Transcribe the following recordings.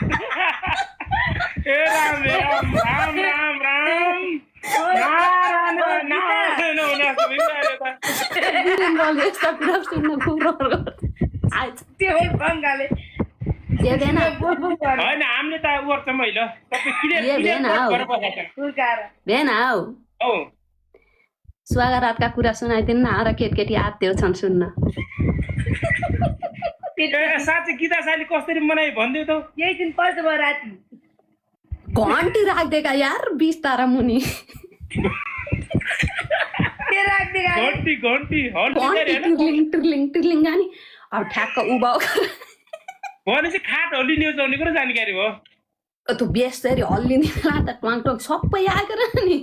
ए राम राम राम राम राम यस्ता कुरा सुन्न खुब्रोहरू आएछ त्यो बङ्गाले देखेन होइन हामीले त उ गर्छौँ मैले ये भेन हौ फुर्काएर भेन हौ औ स्वागतका कुरा सुनाइदिनु न र केटकेटी आत्यो छन् सुन्न साँच्चै गीता साली कसरी मनाइ भनिदिउ त यही दिन पर्छ भयो राति घन्टी राख्दिएका यार 20 तारा मुनि के राख्दै घन्टी घन्टी घन्टी टुर्लिङ टुर्लिङ टुर्लिङ गानी अब ठ्याक्क उभा भनेपछि खाट हल्लिने जाउने कुरो जानकारी भयो त्यो बेसरी हल्लिने त ट्वाङ ट्वाङ सबै आएर नि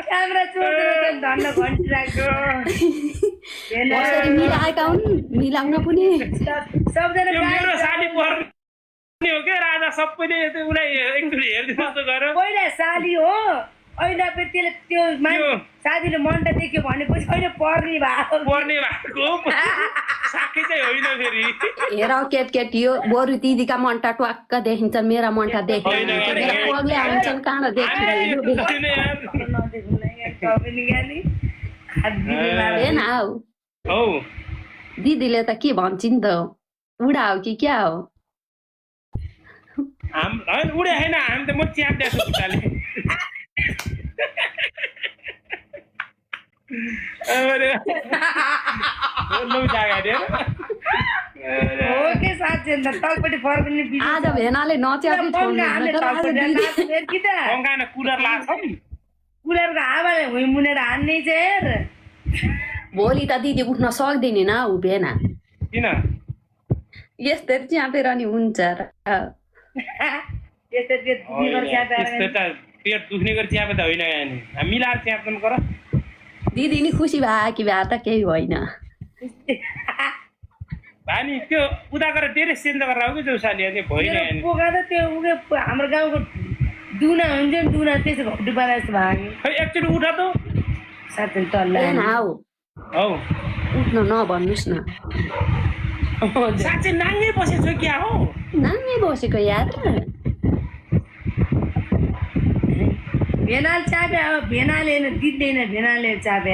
क्यामेरा चोर्दैन धन्न घन्टी राख्दो कसरी मिलाएका हुन् मिलाउन पनि सबजना मेरो साली पर्ने हो क्या राजा सबैले उसलाई एकचोटि हेरिदिनु जस्तो गर पहिला साली हो अहिले फेरि त्यसले त्यो साथीले मन त देख्यो भनेपछि अहिले पर्ने भएको साखी चाहिँ होइन फेरि हेर केटकेटी हो बरु दिदीका मन्टा ट्वाक्क देखिन्छ मेरा मन्टा देखिन्छ पग्ले आउँछन् कहाँ देखिँदैन हौ हौ दिदीले त के भन्छन् त उडा हो कि क्या हो होइन उडे होइन हामी त म च्याप्दैछु खुट्टाले आज भेनाले नच्यापी कुलरको हावाले भुइँ मुनेर हान्ने चाहिँ भोलि त दिदी उठ्न सक्दैन न ऊ भेना किन यस्तै च्यापेर नि हुन्छ पेट दुख्ने गरी च्यापे त होइन मिलाएर च्याप्नु गर दिदी नि खुसी भए कि भए त केही होइन भानी त्यो उता गरेर धेरै सेन्द गरेर आऊ कि चौसाली अनि भएन पोका त त्यो उगे हाम्रो गाउँको दुना हुन्छ नि दुना त्यसो घट्टु पारा जस्तो भाग्यो खै एकचोटि उठ त साथै तल्ला हौ हौ उठ्न नभन्नुहोस् न साँच्चै नाङ्गै बसेको छु क्या हो नाङ्गै बसेको यार भेनाल चाबे अब भेनाले दिँदैन भेनाले चाबे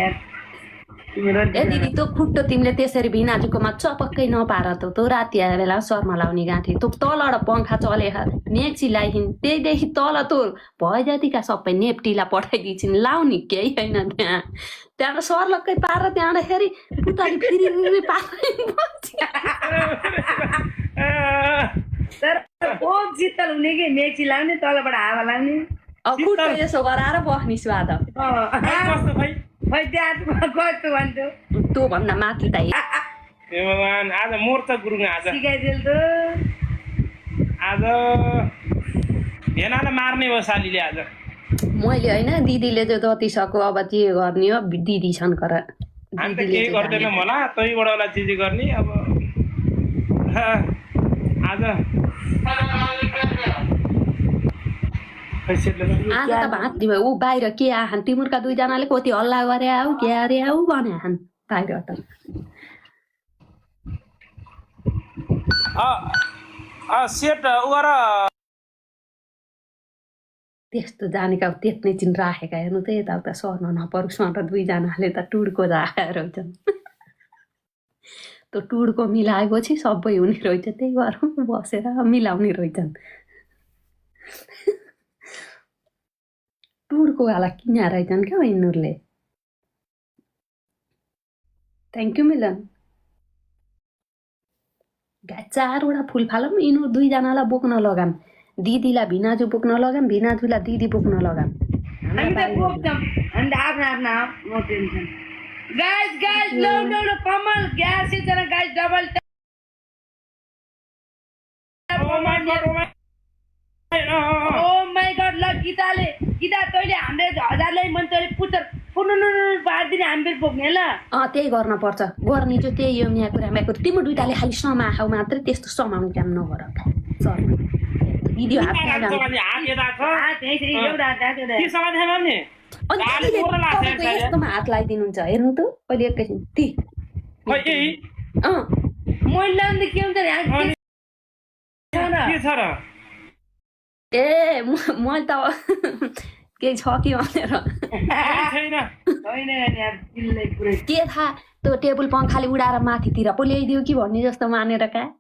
ए दिदी त्यो खुट्टो तिमीले त्यसरी भिनाजुकोमा चपक्कै नपार त तँ राति आएर बेला शर्मा लाउने गाँथे तँ तलबाट पङ्खा चले नेक्सी लगाइन् त्यहीदेखि तल तँ भए जतिका सबै नेप्टीलाई पठाइदिन्छन् लाउने केही छैन त्यहाँबाट सर्लक्कै पारेर त्यहाँबाट फेरि उतारि फेरि तर ओ जित्तल हुने कि मेक्सी लाउने तलबाट हावा लाउने खुट्टो यसो गराएर बस्ने स्वाद खै कस्तो भन्थ्यो तँ भन्दा माथि त ए भगवान आज मोर्छ गुरुङ आज सिकाइदिल त आज भेनालाई मार्ने हो सालीले आज मैले होइन दिदीले चाहिँ जति सक्यो अब जे गर्ने हो दिदी छन् कर हामी त केही गर्दैन होला तैबाट होला चिज गर्ने अब आज आज त भाँच्ने भयो ऊ बाहिर के आहान तिमीहरूका दुईजनाले कति हल्ला गरे आऊ के अरे आऊ भने आहान बाहिर त सेट गर त्यस्तो जानेका त्यत्नै चिन राखेका हेर्नु त यताउता सर्न नपरोस् भनेर दुईजनाले त टुडको राखेर रहेछन् त्यो टुडको मिलाएपछि सबै हुने रहेछ त्यही गरौँ बसेर मिलाउने रहेछन् टुडको वाला किने रहेछन् क्या यिनीहरूले थ्याङ्क यू मिलन 4वटा फुल फालौँ यिनीहरू दुईजनालाई बोक्न लगाम दिदीलाई भिनाजु बोक्न लगाम भिनाजुलाई दिदी बोक्न लगाम कमल ग्यास डबल ल गीता तैँले हामीले 1000 ल्याइ मन तैँले पुच्छर पारिदिने हामी बोक्ने ल त्यही गर्न पर्छ गर्ने चाहिँ त्यही हो यहाँ कुरा मेरो तिम्रो दुइटाले खालि समाखाउ मात्रै त्यस्तो समाउने काम नगर सर भिडियो यस्तोमा हात लगाइदिनुहुन्छ हेर्नु त अहिले एकैछिन मैले मैले लाउँदा के हुन्छ नि के छ र ए मैले त केही छ कि भनेर छैन के थाहा त्यो टेबल पङ्खाले उडाएर माथितिर पो ल्याइदियो कि भन्ने जस्तो मानेर का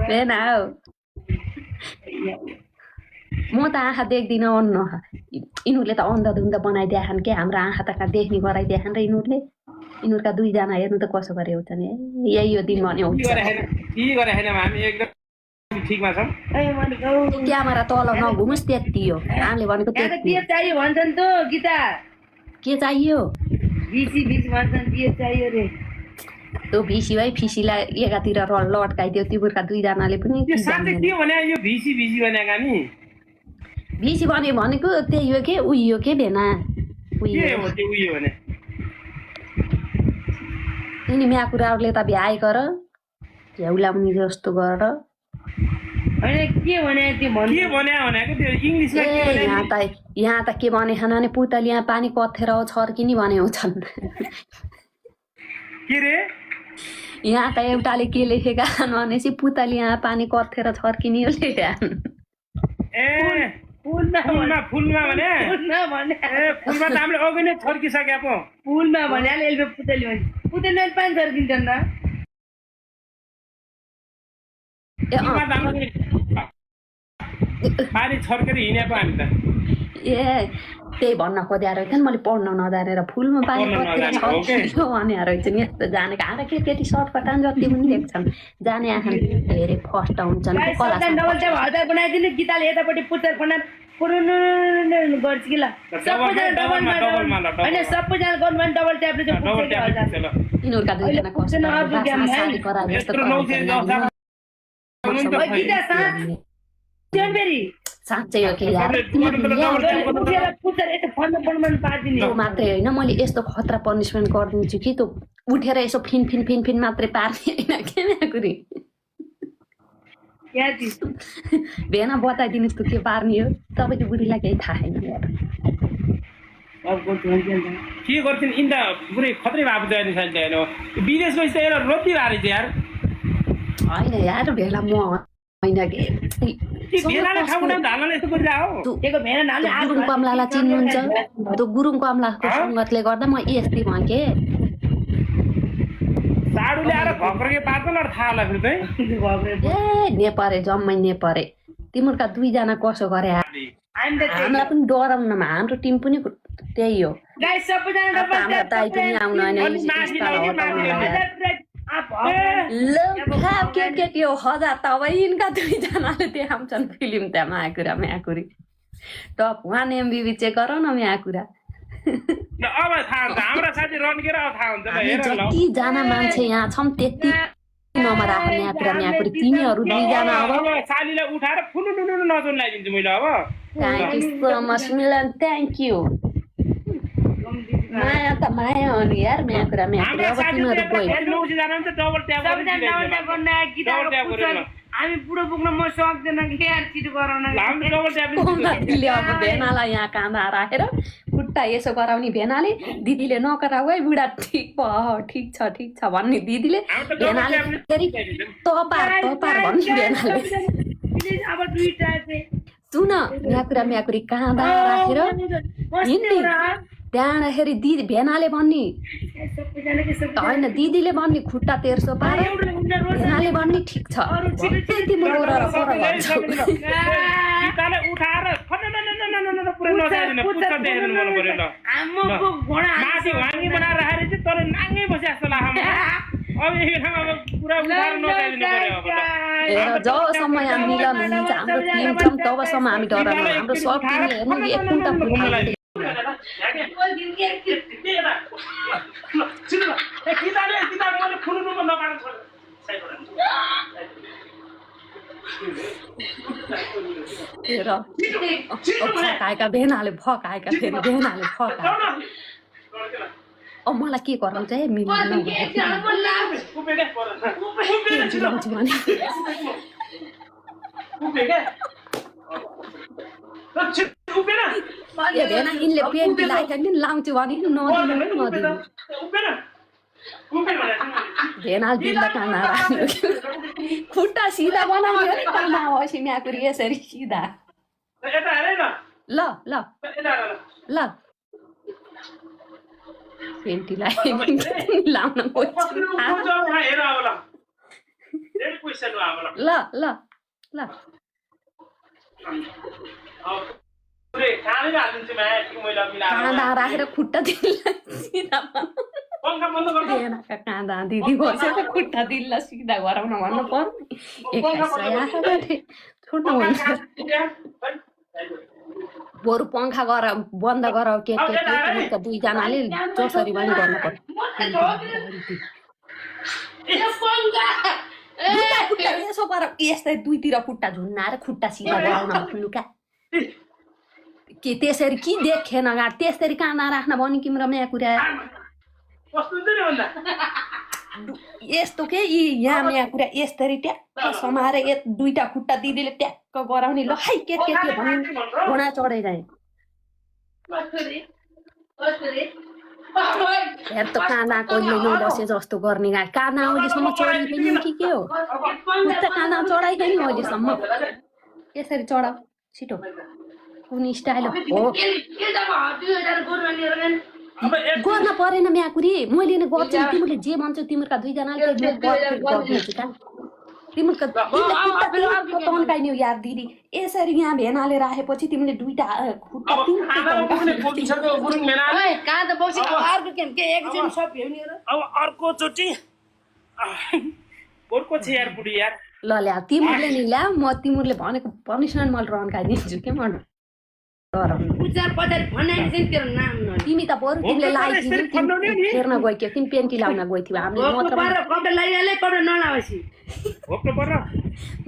हेन हौ म त आँखा देख्दिनँ अन्न यिनीहरूले त अन्धधुन्ध बनाइदिएछन् के हाम्रो आँखा त कहाँ देख्ने गराइदिएछन् र यिनीहरूका दुईजना हेर्नु त कसो गरे हुन्छ नि यही यो दिन भने हुन्छ क्यामेरा तल नघुमोस् त्यति हो हामीले भनेको त्यति चाहियो भन्छन् त गीता के चाहियो चाहियो रे त्यो भिसी भाइ फिसीलाई एकातिर लट्काइदियो तिमीहरूका दुईजनाले पनि भिसी भनेको त्यही हो के उयो के भेना यिनी म्याकुराहरूले त भ्याए गर झ्याउलाउने जस्तो गरेर यहाँ त के भने खाना नि पुतली यहाँ पानी कथेर छर्किनी भने हुन्छन् यहाँ त एउटाले के लेखेका छन् भनेपछि पुतली यहाँ पानी कथेर छर्किनी लेख्या पुलमा भने पुतली पुतली पानी छर्किन्छन् पानी छर्केर हिँडेको हामी त ए त्यही भन्न खोजेर रहेछ नि मैले पढ्न नजानेर फुलमा पानी छर्कियो भने रहेछ नि यस्तो जानेको हारा केटी सर्टकटान जति पनि लेख्छन् जाने आँखा धेरै फर्स्ट हुन्छन् बनाइदिनु गीताले यतापट्टि पुच्छर बनाएर गर्छ कि ल सबैजना गर्नु भने डबल ट्यापले यिनीहरूका साँच्चै हो कि मात्रै होइन मैले यस्तो खतरा पनिसमेन्ट गरिदिन्छु कि त्यो उठेर यसो फिन फिन फिन फिन मात्रै पार्ने होइन के म्याकुरी भेना बताइदिनुहोस् त के पार्ने हो तपाईँको बुढीलाई केही थाहा छैन के गर्छन् इन्दा पुरै खत्रै भएको छ विदेश गएपछि त एउटा रोटी रहेछ यार होइन यार भेला म होइन गुरुङ कमलालाई चिन्नुहुन्छ त्यो गुरुङ कमलाको सङ्गतले गर्दा म यस्तै भएँ के ए नेपारे जम्मै नेपारे तिमीहरूका दुईजना कसो गरे हामीलाई पनि डराउनमा हाम्रो टिम पनि त्यही हो हाम्रो दाइ पनि आउनु के हो हजार त अब यिनका दुईजनाले देखाउँछन् फिल्म त्यहाँ म्याकुरा म्याकुरी टप 1 MBB चेक गर न म्याकुरा जतिजना मान्छे यहाँ छौँ त्यति नम्बर आएको म्याकुरा म्याकुरी तिमीहरू दुईजना अब thank you so much Milan thank you Maya त माया हो नि यार म्याकुरा म्याकुरी अब तिमीहरू हामी बुढो पुग्न म सक्दैन कि यार छिटो गराउन अब भेनालाई यहाँ काँदा राखेर खुट्टा यसो गराउने भेनाले दिदीले नकराउ है बुढा ठिक छ भन्ने दिदीले भेनाले फेरि तपार भन्ने भेनाले सुन म्याकुरा म्याकुरी काँदा राखेर त्यहाँखेरि दिदी भेनाले भन्ने होइन दिदीले भन्ने खुट्टा तेर्सो पार भेनाले भन्ने ठिक छ जबसम्म यहाँ मिलन हुन्छ हाम्रो टिम छ तबसम्म हामी डराउनु हाम्रो सब टिम हेर्नु एकपल्ट फकाएका भेनाले फकाएका फेरि भेनाले फकाएका मलाई के गराउँछ है मिल्नु भेना यिनले पेन्टी लगाएको नि लाउँछु भने नदिनु भेना दिल्ला काना राख्नु खुट्टा सिधा बनाउने अरे काना होस् म्याकुरी यसरी सिधा यता हेर न ल ल यता हेर ल पेन्टीलाई लाउन हेर अब ल रेडी क्वेसन अब ल ल ल ल खाँदै हालिदिन्छु म्याट मैले मिलाएर काँदा राखेर खुट्टा दिल्ला सिधा पंखा बन्द गर्नु भेनाका काँदा दिदी भइसक्यो खुट्टा दिल्ला सिधा गराउन भन्नु पर्ने छोड्नु हुन्छ बरु पंखा गर बन्द गर के दुईजनाले जसरी पनि गर्नु पर्छ यसो गर यस्तै दुईतिर खुट्टा झुन्नाएर खुट्टा सिधा गराउन भन्नु क्या के त्यसरी कि देखेन गाड त्यसरी काँदा राख्न भन्यो कि मेरो म्याकुरा यस्तो के यहाँ म्याकुरा यसरी ट्याक्क समाएर दुईटा खुट्टा दिदीले ट्याक्क गराउने ल है के भन्यो घोडा चढाइ जाए हेर त काना कहिले नबसे जस्तो गर्ने गाडी काना अहिलेसम्म चढाइदैन कि के हो खुट्टा काना चढाइदैन अहिलेसम्म यसरी चढाऊ छिटो कुन स्टाइल हो गर्न परेन म्याकुरी मैले नै गर्छु तिमीले जे भन्छौ तिमीहरूका दुईजनाले तिमीहरूको तन्काइन्यौ यार दिदी यसरी यहाँ भेनाले राखेपछि तिमीले दुईटा खुट्टा अर्कोचोटि अर्को छ यार बुढी यार ल ल्या तिमीले नि ल्या म तिमीले भनेको पनिसमेन्ट मैले रन्काइदिन्छु के म तिमी त बरु तिमीले लगाइदिनु फेर्न गयो के तिमी पेन्टी लाउन गइथियो हामीले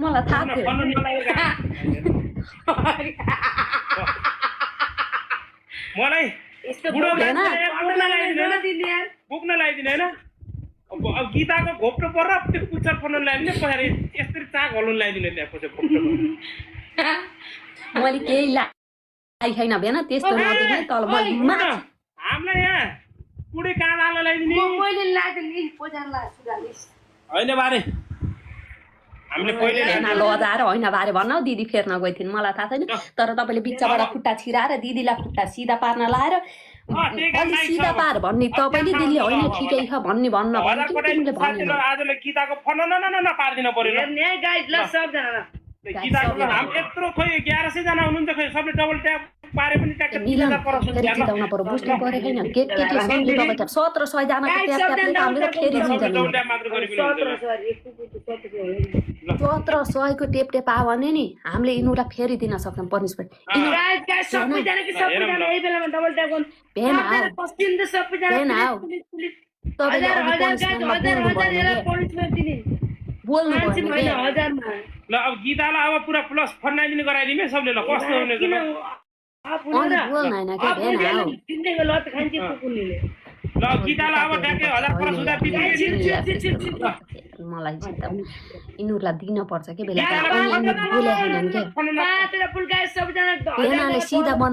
मलाई थाहा थियो मलाई बोक्न लगाइदिनु होइन अब गीताको घोप्टो पर त्यो पुच्छर फर्न लगाइदिने पछाडि यसरी चाक हल्नु लगाइदिनु त्यहाँ पछि मैले केही छैन भेन त्यस्तो नदिने तल हामीलाई यहाँ कुडे काँदा लगाइदिने होइन बारे हामीले पहिले लजाएर होइन बारे भन्न दिदी फेर्न गइथिन् मलाई थाहा छैन तर तपाईँले बिचबाट खुट्टा छिराएर दिदीलाई खुट्टा सिधा पार्न लाएर अलि सिधा पार भन्ने तपाईँले दिदीले होइन ठिकै छ भन्ने भन्न आजले गीताको फन पारिदिन पर्यो यत्रो खोइ 1100 जना हुनुहुन्छ खोइ सबले डबल ट्याप पारे पनि जिताउन पर्यो बुझ्नु पर्यो होइन के 1700 जनाको फेरि 1700 को टेप टेप आयो भने नि हामीले यिनीहरूलाई फेरि दिन सक्छौँ पनिसमेन्ट बोल्नु ल अब गीतालाई अब पुरा प्लस फन्डाइदिने गराइदिने सबले ल कस्तो हुने ल गीतालाई अब ट्याक्कै 1000 मलाई यिनीहरूलाई दिन पर्छ के बेला बोले छैनन् के सिधा बना